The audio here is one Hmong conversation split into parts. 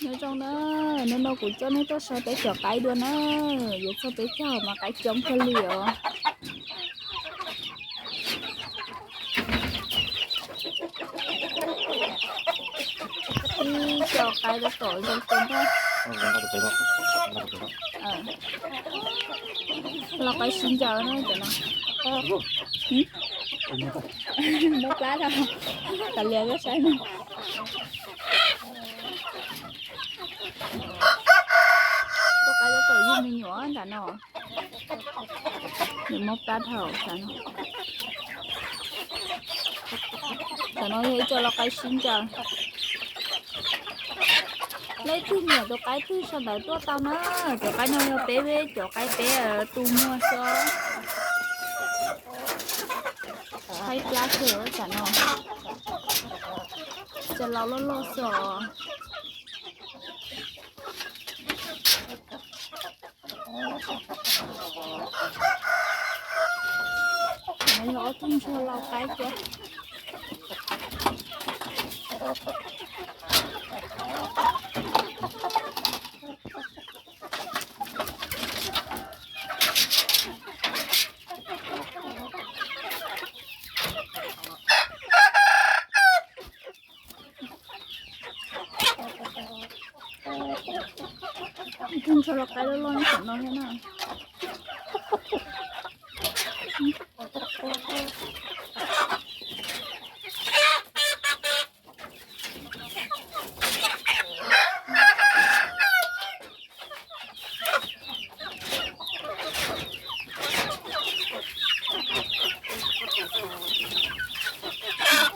Nyob zoo na, hnub no kuv coj nej tuaj saib peb cov qaib dua na. Yuav txog peb caug mas qaib coob kawg li os. Ib co qaib tab tom zoo kawg thiab. Lau qaib sib ncaws na cov no. Muab plab tau, kav liam koj saib no. Lau qaib tab tom yug me nyuam nram no. Nws muab plab dhau sav no. Tam no yog ib co lau qaib sib ncaws. Leej twg nyiam tus qaib twg sau ntawv tuaj tau na. Cov qaib no yog peb cov qaib peb tu muag xwb. Qaib plab kawg tam no. Cov laus loj loj xwb os. Yog ob tug ntsuag lau qaib thiab. Ib tug ntsuag lau qaib loj loj nyob tom no thiab na.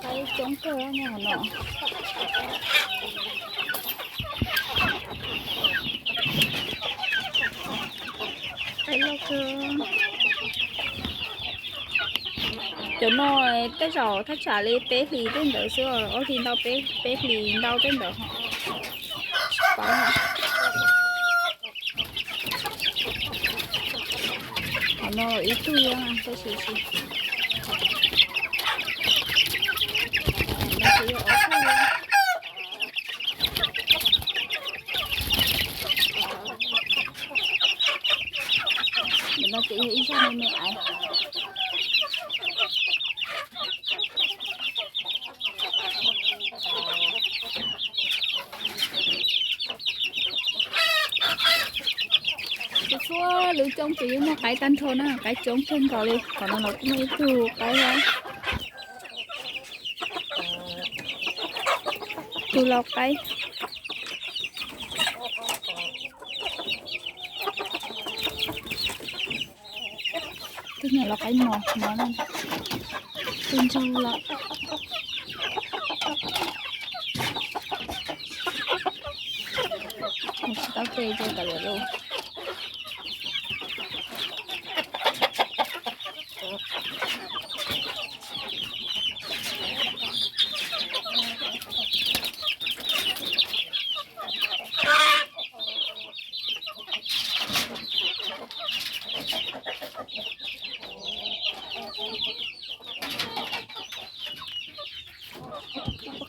Qaib coob kawg no. Qaib loj kawg. Cov no tej zaum thaj tsam li peb hlis tej ntawd xwb, ob hlis ntau, peb hlis ntau tej ntawd. Qhov no ib tug tab sis tsis, qhov no ces yog ob tug. Ntawm no ces yog ib zaj me me aiv. Txhua txhua lub cooj ces yeej muaj qaib tag nrho na, qaib coob kawg nkaus li. Qhov no los kuj muaj ib tug qaib thiab. Tus lau qaib. Tus nyuam lau qaib mos no, tus ntsuag lau. Tsis tau pe ces kav liam lauj.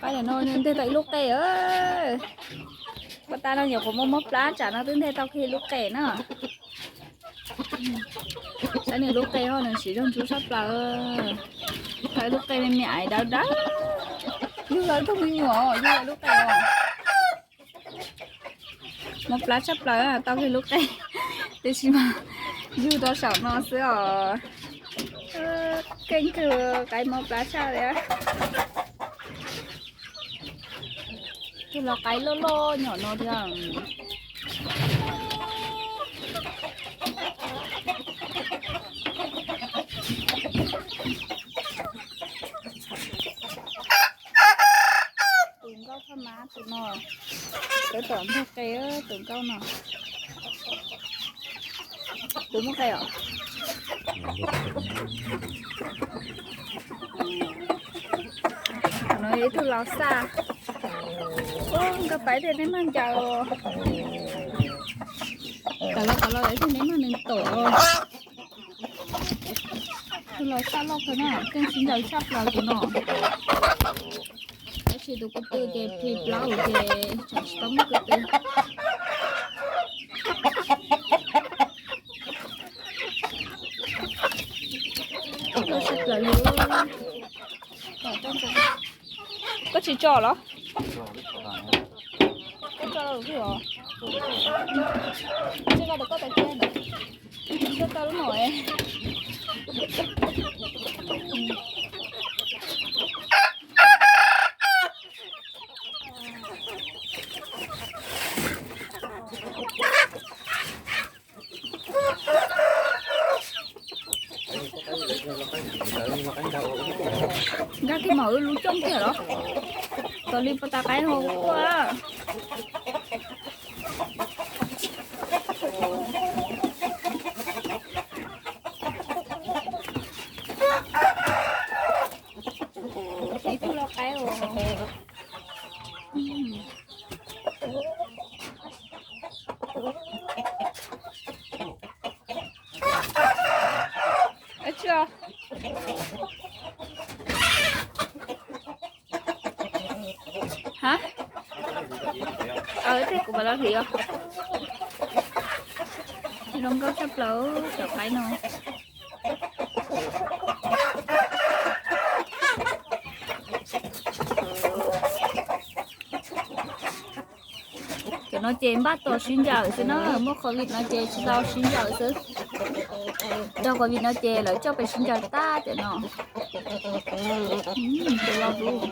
Pab no nteg tau ib lub qe. Pab tas no nyuam qhuav muab mob plab, tsam no twb nteg tau kiag ib lub qe na. Saib nws lub qe ho, nws siv zog ntsuab tshaj plaws. Tau ib lub qe me me aiv dawb dawb. Yug los ib tug me nyuam, yug los lub qe os. Mob plab tshaj plaws, tau kiag lub qe, tiam sis mas yug rau saum no xwb os. Keej kawg, qaib mob plab tshaj li. Tus lau qaib loj loj nyom no thiab. Tus nkauj phaj mab tus no, tab tom nteg qe, tus nkauj no. Tus muaj qe os. No ib tug lau xaj. Nkauj paiv thiaj neb mag ncaws. Tam los tam los thiaj neb mag nws tom. Tus lau xaj loj kawg na, keej sib ncaws tshaj plaws tus no. Peb Tsis tus ko tw ces plis plaub ces tsam tsis tau muaj ko tw. Loj sab plaws li. Koj tsis tso los? Koj tso los os. Tsis tso rau koj tais tiab ntawd. Koj tau lub no es. Nkag kiag mam wb lub cooj kiag los? Tos li puas tas qaib ho quaj. Ib tug lau qaib os. Ab tsi os. Ha, tej kuv mam los hliv os. Zoo nkauj tshaj plaws cov qaib no. Cov no ces npaj tos sib ntsawm xwb na, muaj covid no ces tsis tau sib ntsawm xwb. Raug covid no ces lawv coj pem sib ntsawm tag cov no. Tus loj dub.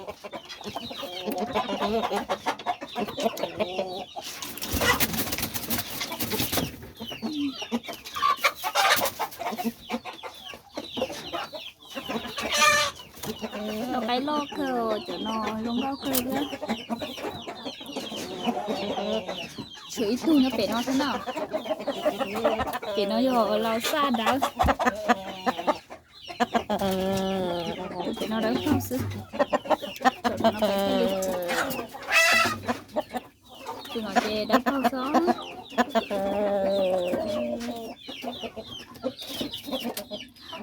Lau qaib loj kawg, cov no zoo nkauj kawg thiab. Tshuav ib tug nyob pem no thiab na. Pem no yog lau xaj dawb. Tus pem no dawb paug xwb. Tus no ces dawb paug xwb.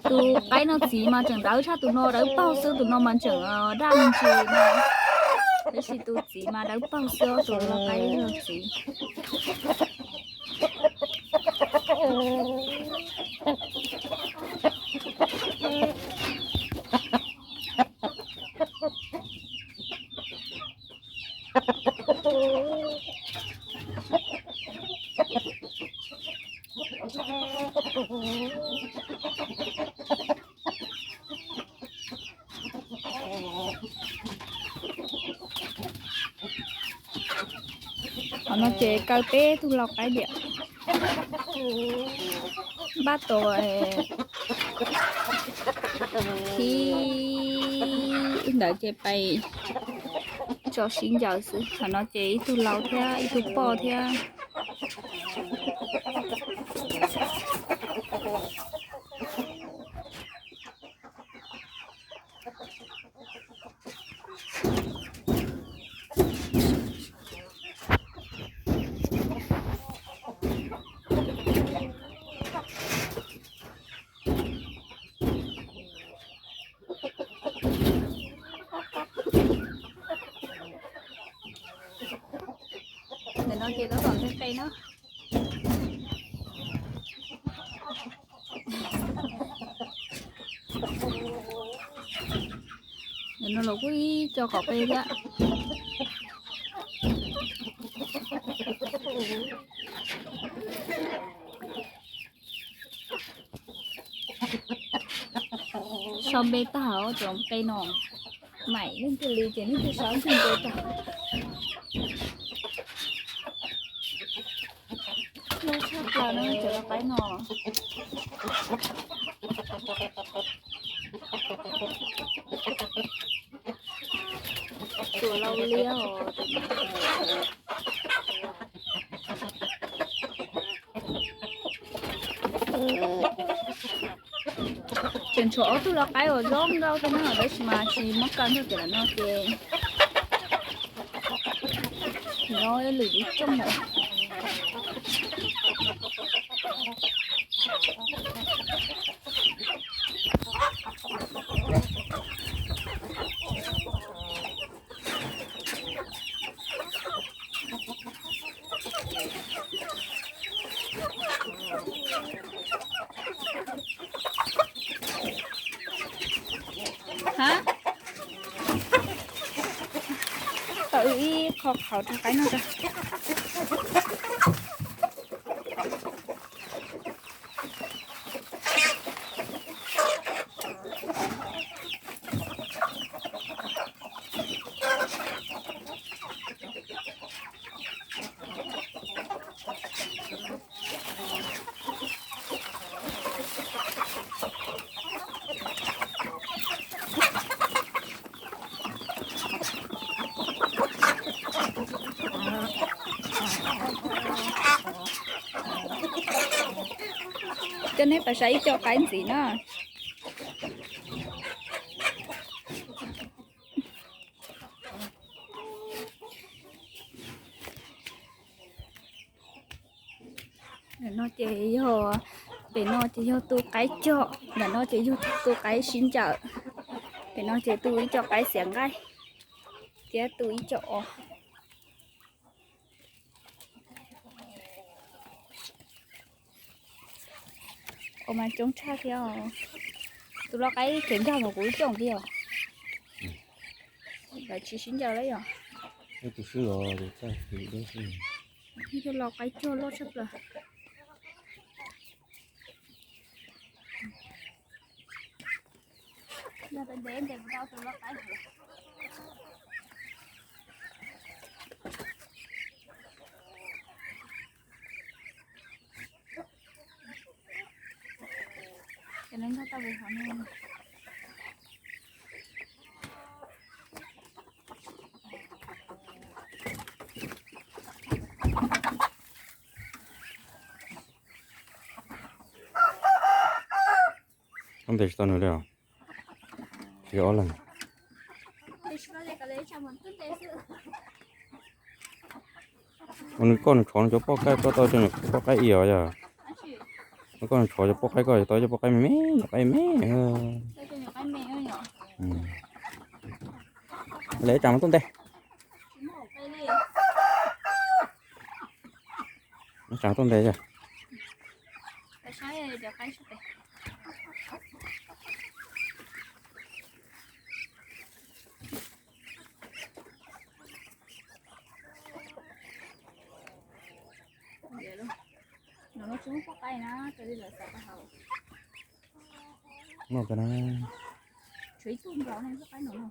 Tus qaib no txiv mas tseem dawb tshaj tus no, dawb paug xwb, tus no mas tseem daj me ntsis no. Tab sis tus txiv mas dawb paug xwb, tus lau qaib no txiv. Qhov no ces kaw peb tug lau qaib diam. Npaj tos khib ntawd ces pais tso sib ncaws xwb. Qhov no ces ib tug lau thiab ib tug poj thiab. Ntawm no ces tab tom nteg qe na. Ntawm no los kuj ib co qom qe thiab. Sau npe tag cov qe no, maim leej twg li ces leej twg sau npe tag. Loj tshaj plaws na cov lau qaib no. Tuam lau liab os. Tseem tshuav ob tug lau qaib uas zoo nkauj thiab na, tab sis mas tsis muab kaw nrog cov no ces no lwm lub rooj lawm. Ib qho qhauv rau qaib noj rau. Coj nej pais saib ib co qaib ntxiv na. Ntawm no ces yog, pem no ces yog tu qaib coj, ntawm no ces yog tu qaib sib ncaws. Pem no ces tu ib co qaib xiav nqaij thiab tu ib co os. Ua mas coob tshaj thiab os. Tus lau qaib kev nkag mas kuv coob tiag os. Lawv tsis sib ncaws lawm yom. Tus swb os, tus lau qaib cog loj tshaj plaws. Yog ntev ntev mus tau tus lau qaib. Ces nws nkag tau mus hauv no. Koj ntes tsis tau nws li os. Tsis ob leeg. Ua nws koj nws tshov nws cov poj qaib, koj tau cov poj qaib ib os yog. Nws koj nws tshov cov poj qaib, koj tau cov poj qaib me me, nyuam qaib me. Lawv tsam tuaj ntes. Tsam tuaj ntes yog. No tsis muaj poj qaib na, raws li lawv xav tau hauv. No tau na. Tshuav ib tug nkaus no poj qaib no no.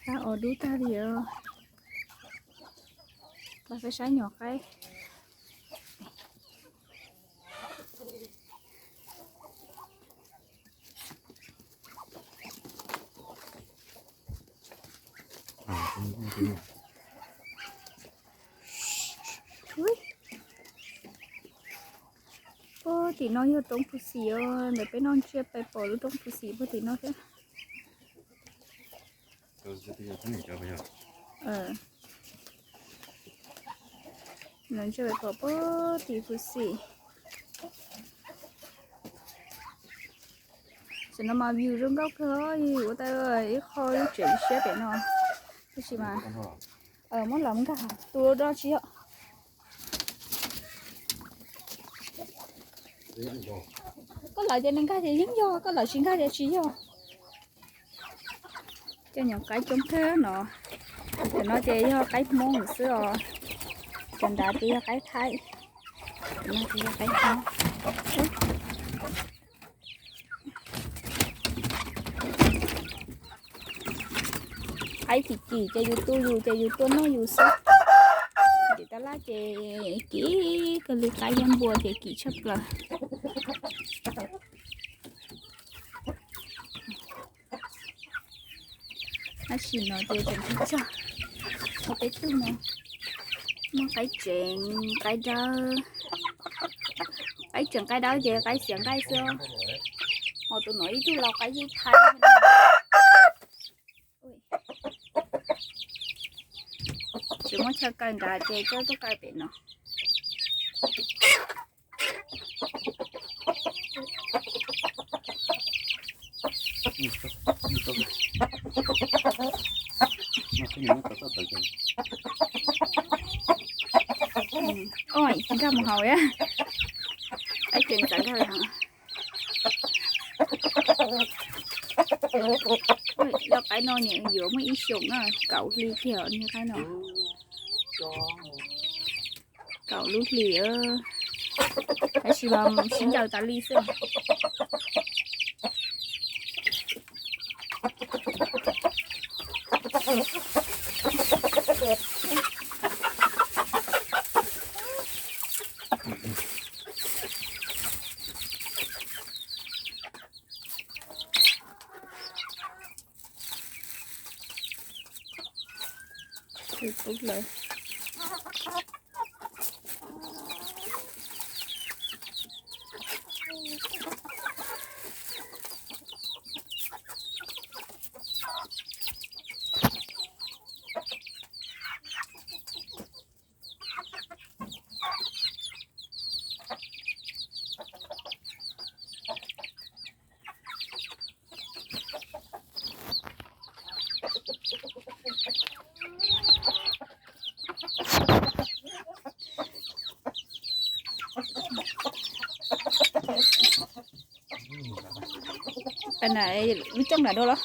Qab os dub tag li os. Pab peb saib nyuam qaib. Puag tim no yog roob Phu Xim os, ntawm peb noj tsiab pais pom lub roob Phu Xim puag tim no thiab. Noj tsiab pais pom puag tim Phu Xim. Tam no mas view zoo nkauj kawg, ua tau ib qho lub tsev siab pem no. Tab sis mas muab los nkag tus do tsis yog. Koj lawv ces nws nkag ces yeej yog, koj lawv tsis nkag ces tsis yog. Cov nyuam qaib coob kawg no. Cov no ces yog qaib Hmoob xwb os. Cov nrad ces yog qaib Thaib. Cov no ces yog qaib Hmoob. Qaib kim kim ces yus tu yus ces yus tua noj yus xwb. Tim tab laj ces kim kawg li, qaib thiab npua ces kim tshaj plaws. Tab sis no ces tseem tsawg tsawg, hauv peb tug no muaj qaib tseem qaib dawb. Qaib tseem qaib dawb ces qaib xiav nqaij xwb. Ho tus no ib tug lau qaib yij Thaib. Tsis muaj chaw kaw nrad ces coj tuaj kaw pem no. Oj, nkag mus hauv, qaib tseem txawv nkag li hauv. Lub qaib no nws yuav muaj ib xyoos na, kaum hli kiag niag qaib no. Kaum lub hlis, tab sis mas sib ncaws tas li xwb. Lub cooj nram dua los?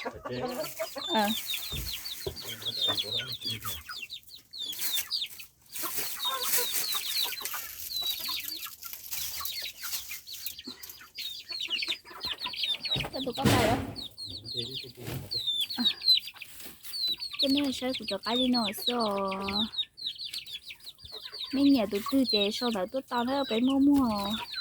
Coj nej saib kuv cov qaib li no xwb os. Nej nyiam tus twg ces sau ntawv tuaj tau na, peb muaj muag.